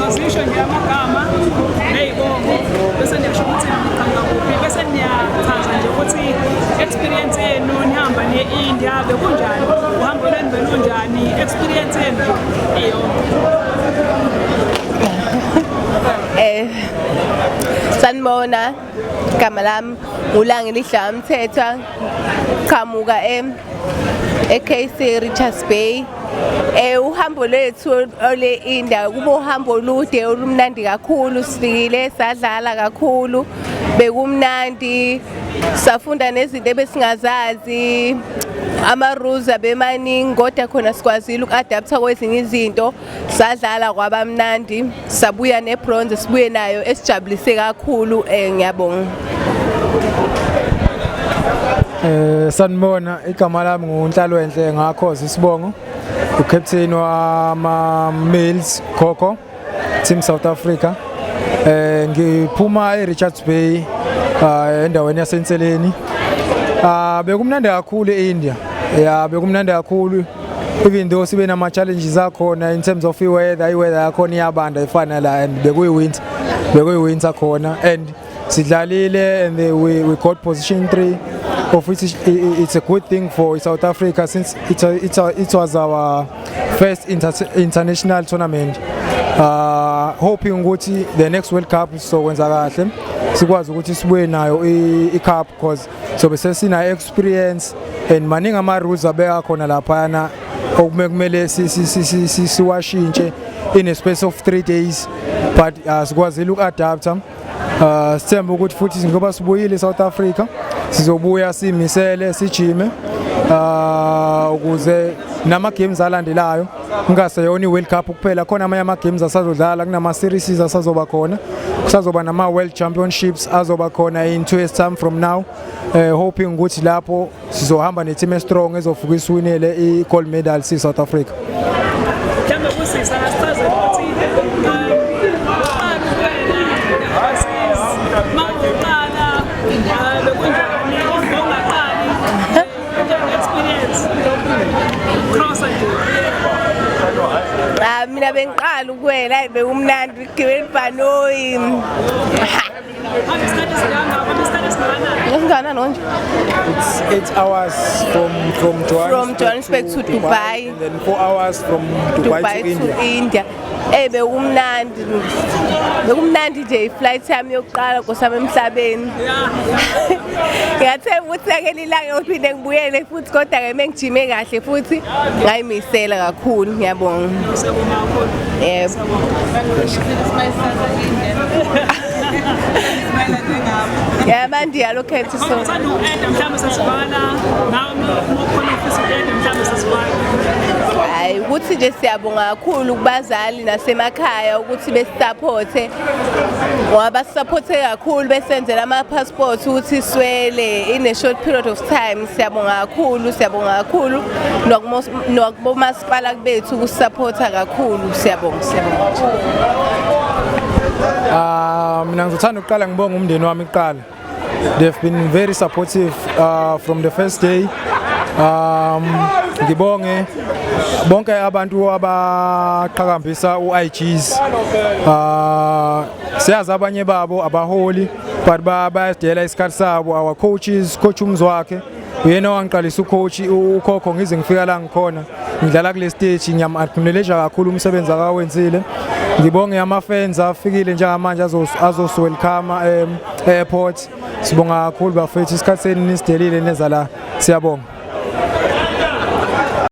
Nizozisho nje amagama ney'bongo bese niyasho ukuthi niqhamuka kuphi bese niyachaza nje ukuthi experience yenu nihamba niye e-India bekunjani, uhambo lwenu belunjani, experience yenu nje iyonke. Sanibona, igama lami nguLangelihle Mthethwa, qhamuka e-KC Richards Bay. Uhambo lwethu ole India kuba uhambo olude olumnandi kakhulu, sifikile sadlala kakhulu, bekumnandi, safunda nezinto ebesingazazi, ama-rules abemaningi kodwa khona sikwazile uku-adaptha kwezinye izinto, sadlala kwaba mnandi, sabuya nebronze, sibuye nayo esijabulise kakhulu. Ngiyabonga. Sanibona, igama lami nguNhlalwenhle ngakhoza isibongo, ucaptain wama males Khokho Team South Africa. Ngiphuma eRichards Bay, endaweni yaseNseleni. Bekumnandi kakhulu eIndia. Yeah, bekumnandi kakhulu even though sibe nama challenges akhona in terms of i-weather. I-weather yakhona iyabanda ifana la and bekuyi-winter, bekuyi-winter khona and sidlalile and we got position 3, of which it's a good thing for South Africa since it was our first international tournament, hoping ukuthi the next World Cup sizokwenza kahle, sikwazi ukuthi sibuye nayo i-cup because sobe sesina experience and maningi ama rules abeka khona laphayana okume kumele siwashintshe in a space of 3 days, but sikwazile uku-adapta. Sithemba ukuthi futhi ngoba sibuyile South Africa sizobuya simisele, sijime ukuze nama games alandelayo kungaseyona i-World Cup kuphela, khona amanye ama games asazodlala, kunama series asazoba khona, kusazoba nama World Championships azoba khona in 2 years time from now, hoping ukuthi lapho sizohamba ne-team strong ezofuka isiwinele i-gold medal si South Africa. Mhlawumbe kusisa asichazele ukuthi uqala ukuwela overseas, uma uqala bekunjani, ungaqali njenge-experience crossa nje? Ah, mina bengiqala ukuwela, hayi, bekumnandi ukugibela ibhanoyi. Hamba isikhathi esingangaka, hamba isikhathi esingakanani? Esingakanani konje? It's 8 hours from Johannesburg, From Johannesburg to Dubai. And then 4 hours from Dubai, Dubai to to India. India. Bekumnandi. Bekumnandi nje, iflight yami yokuqala nkosami emhlabeni. Ngiyathemba ukuthi ake lilanga ngiphinde ngibuyele futhi, kodwa ke mengijime kahle futhi ngayimisela kakhulu. Ngiyabonga. Siyabonga kakhulu. Yebo. Yeah, lokhetho so. Uthanda uku-adda mhlawumbe sesivala nawe, uma ukhona ufisa uku-adda mhlawumbe sesivala? Hayi, ukuthi nje siyabonga kakhulu kubazali nasemakhaya ukuthi besupporte, ngoba basupporte kakhulu besenzela ama-passport ukuthi siwele in a short period of time. Siyabonga kakhulu, siyabonga kakhulu nakubomasipala bethu ukusupporta kakhulu. Siyabonga, siyabonga. Mina ngizothanda ukuqala ngibonga umndeni wami kuqala. They've been very supportive from the first day. Ngibonge bonke abantu abaqhakambisa u-IGs. Siyazi abanye babo abaholi but bayasidela isikhathi sabo, our coaches, coach uMzwakhe uyena owangiqalisa ucoach ukhokho ngize ngifika la ngikhona ngidlala kule stage. Ngiyam-acknowledge kakhulu umsebenzi akawenzile. Ngibonge ama-fans afikile njengamanje azosi-welcome airport. Sibonga kakhulu bafethu, isikhathi senu nisidelile neza la, siyabonga.